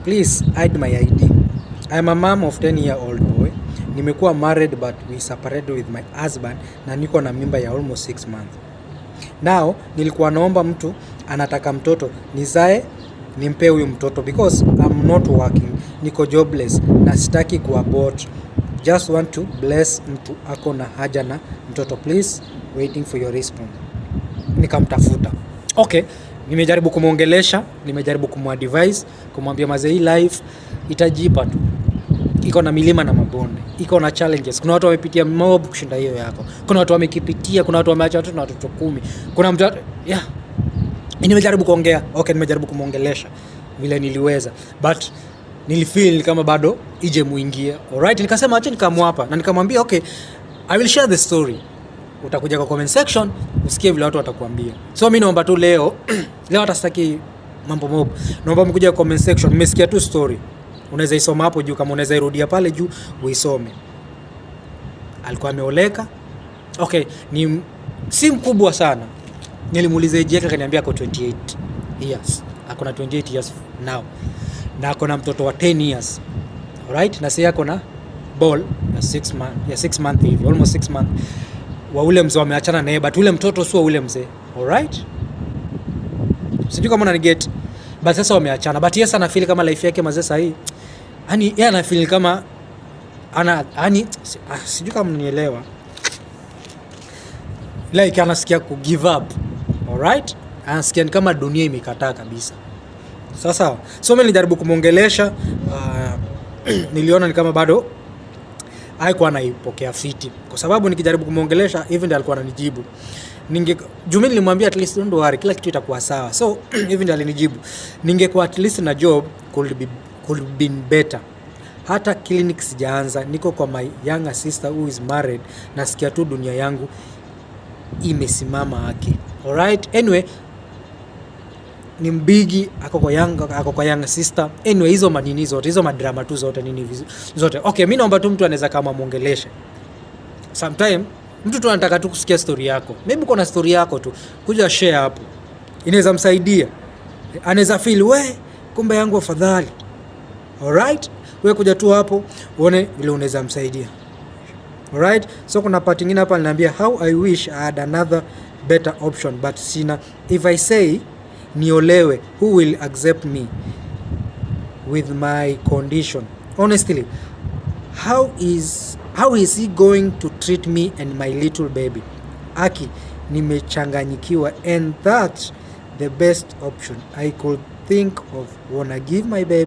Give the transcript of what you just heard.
Please hide my ID. I am a mom of 10-year old boy. Nimekuwa married, but we separated with my husband, na niko na mimba ya almost 6 months. Now nilikuwa naomba mtu anataka mtoto nizae nimpe huyu mtoto because I'm not working, niko jobless na sitaki kuabort. Just want to bless mtu ako na haja na mtoto. Please, waiting for your response. Nikamtafuta. Okay, nimejaribu kumwongelesha, nimejaribu kumadvise, kumwambia, "Mazee, hii life itajipa tu, iko na milima na mabonde, iko na challenges. Kuna watu wamepitia mob kushinda hiyo yako, kuna watu wamekipitia, kuna watu wameacha watoto na watoto 10, kuna mtu." Yeah, nimejaribu kuongea. Okay, nimejaribu kumwongelesha vile niliweza, but nilifeel kama bado ije muingie. Alright, nikasema acha nikamwapa na nikamwambia, "Okay, I will share the story. Utakuja kwa comment section usikie vile watu watakuambia." So mi naomba tu leo, leo hata sitaki mambo mob, naomba mkuja kwa comment section. Mmesikia tu story, unaweza isoma hapo juu, kama unaweza irudia pale juu uisome. Alikuwa ameoleka. Okay, ni si mkubwa sana. Nilimuuliza age yake, akaniambia ako 28 years, ako na 28 years now na ako na mtoto wa 10 years. Alright, na sasa ako na ball ya 6 month, ya 6 month hivi, almost 6 month, wa ule mzee wameachana naye, but ule mtoto sio ule mzee. Alright, sijui kama unaniget, but sasa wameachana, but yes, anafeel kama life yake, mazee, sahii, yani yeye anafeel kama ana, yani, sijui kama mnanielewa, like anasikia ku give up. Alright, anasikia ni kama dunia imekataa kabisa. Sasa so mimi nilijaribu kumwongelesha, niliona ni kama bado haikuwa anaipokea fiti, kwa sababu nikijaribu kumwongelesha hivi ndio alikuwa ananijibu. Ninge juu mimi nilimwambia, "At least don't worry, kila kitu itakuwa sawa." So hivi ndio alinijibu: "Ningekuwa at least na job, could been better. Hata clinic sijaanza, niko kwa my younger sister who is married. Nasikia tu dunia yangu imesimama haki." Alright, anyway, ni mbigi, ako kwa younger sister. Anyway, hizo manini zote, hizo madrama tu zote, nini zote. Okay, mi naomba tu mtu anaweza kama muongeleshe. Sometime mtu tu anataka tu kusikia story yako. Maybe uko na story yako tu, kuja share hapo, inaweza msaidia, anaweza feel, "We, kumbe yangu afadhali." Alright, we kuja tu hapo uone vile unaweza msaidia. Alright, so kuna part ingine hapa aliniambia, "How I wish I had another better option, but sina. If I say niolewe, who will accept me with my condition? Honestly, how is he going to treat me and my little baby? Aki nimechanganyikiwa, and that's the best option I could think of. Wanna give my baby